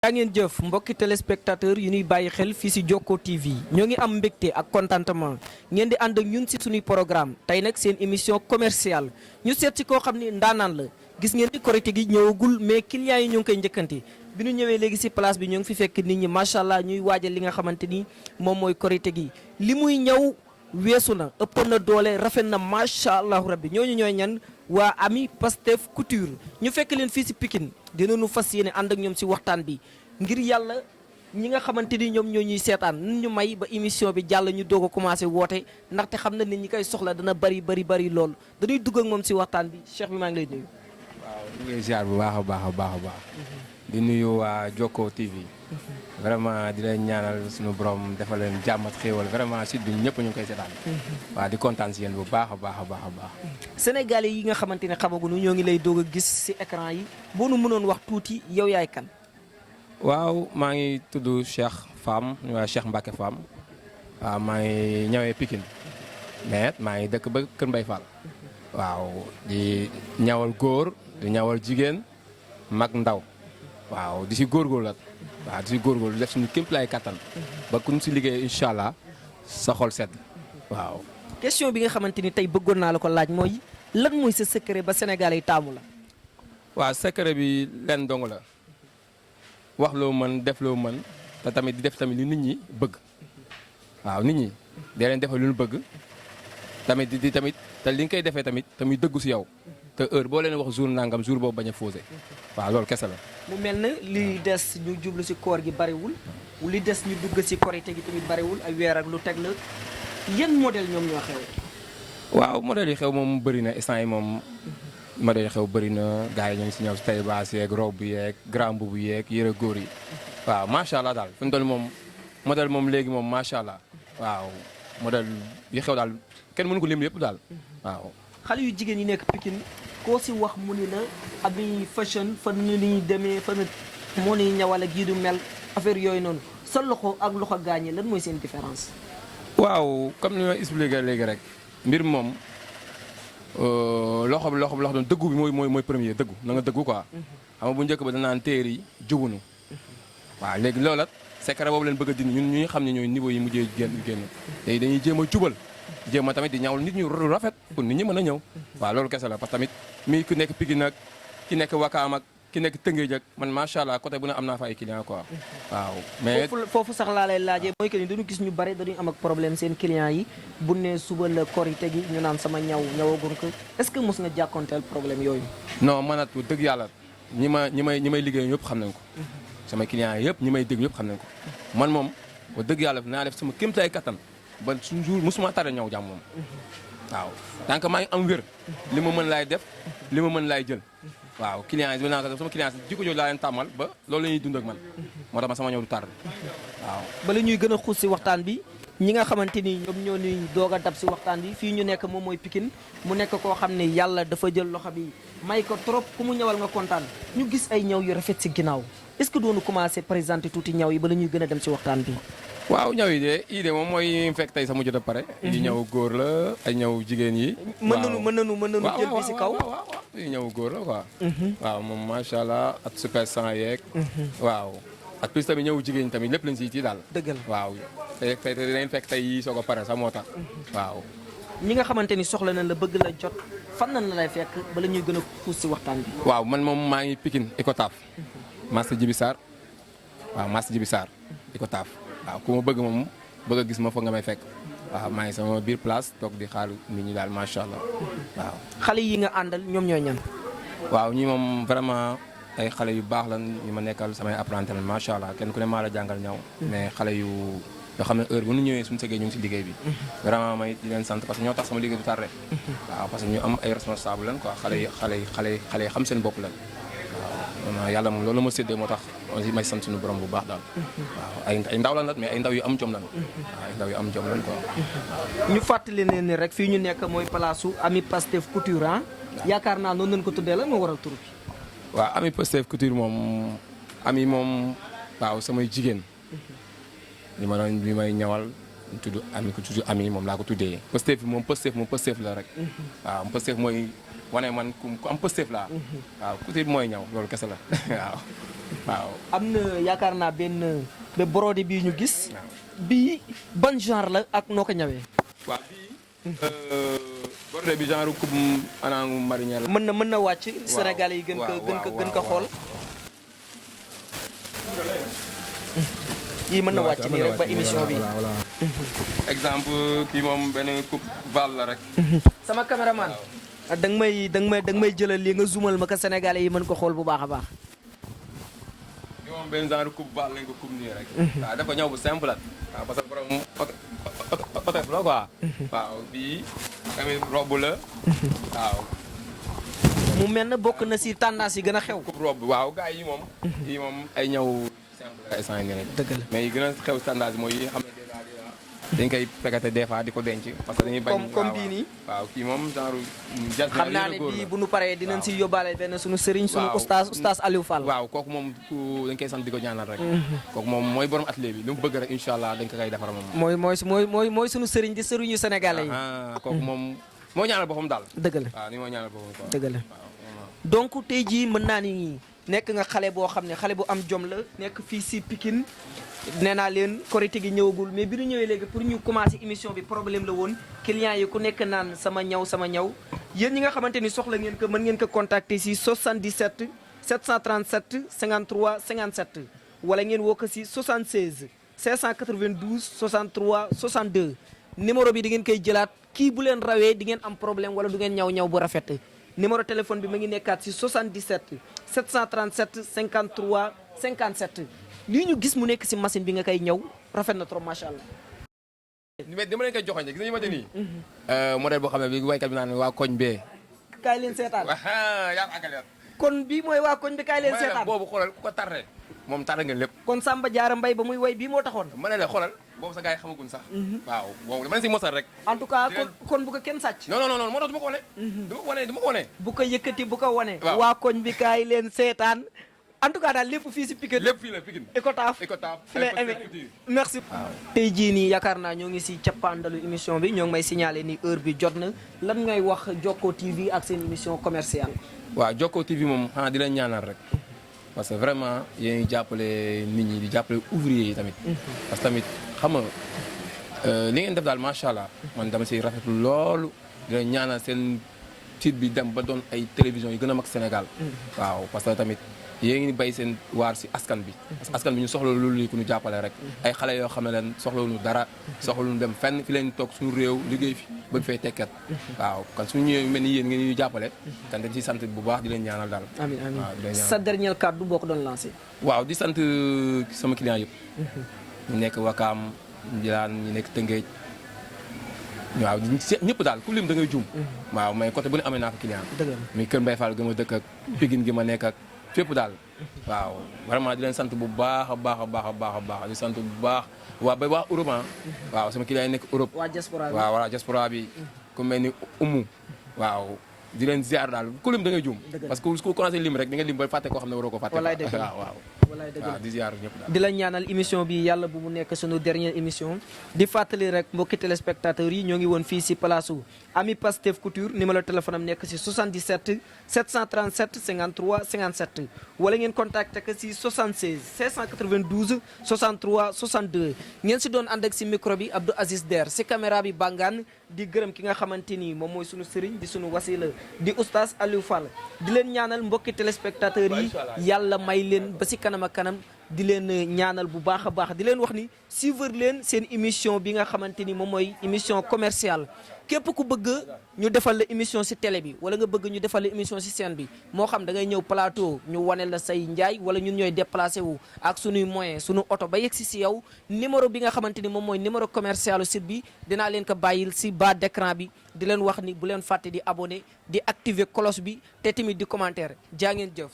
yaa ngeen jëf mbokki téléspectateur yu ñuy bàyyi xel fii ci Jokko TV ñoo ngi am mbégte ak contentement ngeen di ànd ak ñun ci suñuy programme tey nag seen émission commerciale ñu seet ci koo xam ni ndaanaan la gis ngeen ni korité gi ñëwagul mais clients yi ñoo ngi koy njëkkante bi ñu ñëwee léegi ci place bi ñoo ngi fi fekk nit ñi macha allah ñuy waajal li nga xamante ni moom mooy korité gi li muy ñëw weesu na ëpp na doole rafet na macha allah rabbi ñooñu ñooy ñan waa Ami Pastef Couture ñu fekk leen fii ci Pikine dinañu fas yéene ànd ak ñoom ci waxtaan bi ngir yàlla ñi nga xamante ni ñoom ñoo ñuy seetaan nun ñu may ba émission bi jàll ñu doog a commencé woote ndaxte xam na ne ñi koy soxla dana bari lool dañuy dugg ak moom ci waxtaan bi Cheikh bi maa ngi lay nuyu. waaw ñu ngi ziar bu baax a baax. di nuyu waa Jokko TV. vraiment di leen ñaanal suñu borom defal leen jàmm ak xéewal vraiment site bi ñëpp ñu ngi koy seetaan. waaw di kontaan ci yéen bu baax a baax. Sénégalais yi nga xamante ne xamaguñu ñoo ngi lay doog a gis ci écran yi boo nu mënoon wax tuuti yow yaay kan. waaw maa ngi tudd Cheikh Fam ñu waa Cheikh Mbacke Fam waaw maa ngi ñëwee Pikine mais maa ngi dëkk ba Kër Mbaye Fall. waaw di ñawal góor di ñawal jigéen mag ndaw waaw di si góorgóorlu la waaw di si góorgóorlu def suñu képp lay kattan ba ku ñu si liggéey incha allah sa xol sedd waaw. question bi nga xamante ni tey bëggoon naa la ko laaj mooy lan mooy sa secret ba Sénégalais yi taamu la. waaw secret bi leen dong la wax loo mën def loo mën te tamit di def tamit li nit ñi bëgg waaw nit ñi dee leen defal lu ñu bëgg tamit di tamit te li nga koy defee tamit dëggu si yow te heure boo leen wax jour nangam jour boobu bañ a fausé waaw loolu kese la. mu mel na li des ñu jublu ci koor gi bariwul li des ñu dugg ci korité gi tamit bariwul ay weer ak lu teg la yan modèle ñoom ñoo xew. waaw modèle yi xew moom bëri na instant yi moom modèle yi xew bëri na gars yi ñu ngi si ñëw si taille basse yeeg robe yeeg grand boubou yeeg yëre góor yi waaw macha allah daal fi mu toll moom modèle moom léegi moom macha allah waaw modèle yi xew daal kenn mënu ko lim yëpp daal waaw. xale yu jigéen yi nekk Pikine koo ci wax mu ni la Ami fashion fan la ñuy demee fan moo ni ñawal ak yi du mel affaire yooyu noonu sa loxo ak loxo gaañe lan mooy seen différence. waaw comme ni ma expliqué léegi rek mbir moom loxo dëggu bi mooy premier dëggu na nga dëggu quoi. xam nga bu njëkk ba danaan téer yi jubunu waaw léegi loola secret boobu leen bëgg a dindi ñun ñu xam ne ñooy niveau yi mujjee génn tey dañuy jéem a jubal jéem a tamit di ñawal nit ñu rafet pour nit ñi mën a ñëw waaw loolu kese la parce que tamit mi ku nekk Pikine nag ki nekk Wakaam ak ki nekk Tëngéej ak man macha allah côté bu ne am naa fa ay clients quoi waaw. mais foofu sax laa lay laajee mooy que ni dañu gis ñu bari dañuy am ak problème seen clients yi bu ne suba la korité gi ñu naan sama ñawagun ko est-ce que mos nga jàkkoonteel problème yooyu. non man nag dëgg yàlla ñi may liggéey ñëpp xam nañ ko. sama clients yëpp ñi may dégg ñëpp xam nañ ko man moom ba dëgg yàlla naa def sama kéemtalaay kattan ba suñu jour mosuma tare ñëw jàmm moom waaw tant que maa ngi am wér li ma mën laay def li ma mën laay jël waaw client yi naa ko def sama client yi jikko jooju laa leen tàmmal ba loolu la ñuy dund ak man moo tax ma sama ñëw du tardé waaw. bala ñuy gën a xuus ci waxtaan bi ñi nga xamante ni ñoom ñoo ñuy doog a dab ci waxtaan bi fii ñu nekk moom mooy Pikine mu nekk koo xam ne yàlla dafa jël loxo bi may ko trop ku mu ñëwal nga kontaan ñu gis ay ñëw yu rafet ci ginnaaw est-ce que doonu commencer présenter tuuti ñaw yi bala ñuy gën a dem ci waxtaan bi. waaw ñaw yi de moom mooy fekk tey sama jot a pare. yi ñëw góor la ay ñëw jigéen yi. waaw mën nañu jël bi ci kaw. waaw yi ñëw góor la quoi. waaw moom macha allah ak super sang yeeg. waaw ak plus tamit ñëw jigéen ñi tamit lépp lañ siy ci daal. dëgg la waaw tey dinañ fekk tey yi soog a pare sax moo tax. waaw. ñi nga xamante ni soxla nañ la bëgg la jot fan nañ la lay fekk bala ñuy gën a xuus ci waxtaan bi. waaw man moom maa ngi Pikine Icotaf. Master Djibi Sarr waaw Master Djibi Sarr Icotaf. waaw ku ma bëgg moom bëgg a gis ma foog nga may fekk waaw maa ngi sama biir place toog di xaar nit ñi daal macha allah waaw. xale yi nga àndal ñoom ñooy ñan. waaw ñi moom vraiment ay xale yu baax lan ñu ma nekkal samay apprenti lan macha allah kenn ku ne maa la jàngal ñaw. mais xale yoo xam ne heure bu ñu ñëwee suñu sëggee ñu ngi si liggéey bi. vraiment may di leen sant parce que ñoo tax sama liggéey du tardé. waaw parce que ñu am ay responsable lan quoi xale yi xam seen bopp lan. waaw yàlla moom loolu ma séddee moo tax may sant suñu borom bu baax daal. waaw ay ndaw lan nag mais ay ndaw yu am jom lan. waaw ay ndaw yu am jom lan quoi. ñu fàttali leen ni rek fii ñu nekk mooy place su Ami Pastef Couture ah. yaakaar naa noonu lañ ko tuddee la moo waral tur bi. waaw Ami Pastef Couture moom ami moom waaw samay jigéen. li may ñawal ñu tudd Ami ko tudd Ami moom laa ko tuddee. Pastef bi moom Pastef la rek. waaw Pastef mooy wane man ku am Pastef laa. waaw Couture bi mooy ñaw loolu kese la waaw. waaw am na yaakaar naa benn ba brodé bii ñu gis bii ban genre la ak noo ko ñawee. waaw bii bordé bi genre coupe anaangu marinière la. mën na wàcc. Sénégalais yi gën ko xool. yii mën na wàcc nii rek ba émission bi. exemple kii moom benn coupe val la rek. sama caméraman. da nga may jëlal lii nga zoomal ma ko Sénégalais yi mën ko xool bu baax a baax. kii moom benn genre coupe val lañ ko coupe nii rek. waaw dafa ñëw bu simple la. waaw parce que borom oto la quoi. waaw bii tamit robe la. waaw. mu mel na bokk na si tendance yi gën a xew. coupe robe waaw gars yi moom. yi moom ay ñëw simple la instant yii rek. dëgg la mais yi gën a xew tendance mooy yi xam ne dañ koy fekkate des fois di ko denc. parce que dañuy bañ comme bii nii. waaw kii moom genre. jas xam naa ne bii bu nu paree dinañ si yóbbaale benn suñu sëriñ suñu oustaz Aliou Fall. waaw kooku moom dañ koy sant di ko ñaanal rek. kooku moom mooy borom atelier bi lu mu bëgg rek incha allah dañ ko koy defar moom. mooy suñu sëriñ di sëriñu sénégalais yi. kooku moom moo ñaanal boppam daal. dëgg la waaw ni moo ñaanal boppam quoi. dëgg la donc tey jii mën naa ni nekk nga xale boo xam ne xale bu am jom la nekk fii si Pikine nee naa leen korité gi ñëwagul mais bi ñu ñëwee léegi pour ñu commencer émission bi problème la woon clients yi ku nekk naan sama ñaw yéen ñi nga xamante ni soxla ngeen ko mën ngeen ko contacter si 77 737 53 57 wala ngeen woo ko si 76 592 63 62 numéro bi di ngeen koy jëlaat kii bu leen rawee di ngeen am problème wala du ngeen ñaw bu rafet numéro téléphone bi ma ngi nekkaat si 77 737 53 57 lii ñu gis mu nekk si machine bi nga koy ñëw rafet na trop macha allah. mais dama leen koy joxoon gis nañu ma nii. modèle boo xam ne bi waykat bi naan waa koñ bee. kaay leen seetaan yaa ko àggale. kon bii mooy waa koñ bi kaay leen seetaan boobu xoolal ku ko tarre moom tarre ngeen lépp. kon Samba Diarra Mbaye ba muy way bii moo taxoon. ma ne la xoolal boobu sa gars yi xamaguñ sax. waaw boobu dama leen si mosal rek. en tout cas kon bu ko kenn sàcc. non moo tax du ma ko wane. du ma ko wane. bu ko yëkkati bu ko wane. waaw waa koñ bi kaay leen seetaan. en tout cas daal lépp fii si Pikine. lépp fii la Pikine. Icotaf fi lay amee merci. tey jii nii yaakaar naa ñoo ngi si cappaandalu émission bi ñoo ngi may signaler ni heure bi jot na lan ngay wax Jokko TV ak seen émission commerciale. waaw Jokko TV moom xanaa di leen ñaanal rek. parce que vraiment yéen jàppale nit ñi di jàppale ouvrier yi tamit. parce que tamit xam nga li ngeen def daal macha allah. man dama siy rafetlu loolu. di leen ñaanal seen site bi dem ba doon ay télévision yu gën a mag Sénégal. waaw parce que tamit. yéen ngi bay seen waar si askan bi parce que askan bi ñu soxla loolu li ku ñu jàppale rek ay xale yoo xam ne leen soxlawuñu dara soxlawuñu dem fenn fi leen toog suñu réew liggéey fi bëgg fay tekkat waaw kon suñu ñëwee mel ni yéen ngeen ñu jàppale kan dañ ciy sant bu baax di leen ñaanal daal amiin amiin sa dernier kàddu boo ko doon lancé waaw di sant sama client yëpp ñu nekk Wakaam Njiraan ñu nekk Tëngéej waaw ñëpp daal ku lim da ngay juum waaw mais côté bu ne amee naa fa client muy Kër Mbaye Fall gi ma dëkk ak Pikine gi ma nekk ak fépp daal waaw vraiment di leen sant bu baax a baax di sant bu baax waa Europe waaw sama client yi nekk Europe waa diaspora bi waaw voilà diaspora bi ku mel ni Umu waaw di leen ziar daal ku lim da ngay juum parce que ku commencé lim rek di nga lim ba fàtte koo xam ne waroo ko fàtte waaw di ziar ñëpp daal di la ñaanal émission bi yàlla bu mu nekk sunu dernière émission di fàttali rek mbokki téléspectateurs yi ñoo ngi woon fii si place Ami Pastef Couture numéro téléphone am nekk si 77 737 53 57 wala ngeen contacté que si 76 592 63 62 ngeen si doon ànd ak si micro bi Abdou Aziz Der si caméra bi Bangaan di gërëm ki nga xamante ni moom mooy sunu sëriñ di sunu wasila di oustaz Aliou Fall di leen ñaanal mbokki téléspectateurs yi yàlla may leen ba si kanam ak kanam di leen ñaanal bu baax a baax di leen wax ni suivre leen seen émission bi nga xamante ni moom mooy émission commerciale képp ku bëgg ñu defal la émission si télé bi wala nga bëgg ñu defal la émission si scène bi moo xam da ngay ñëw plateau ñu wane la say njaay wala ñun ñooy déplacé wu ak sunuy moyen sunu oto ba yegg si yow numéro bi nga xamante ni moom mooy numéro commercial site bi dinaa leen ko bàyyil si bas d'écran bi di leen wax ni bu leen fàtte di abonné di activer cloche bi te tamit di commentaire jaa ngeen jëf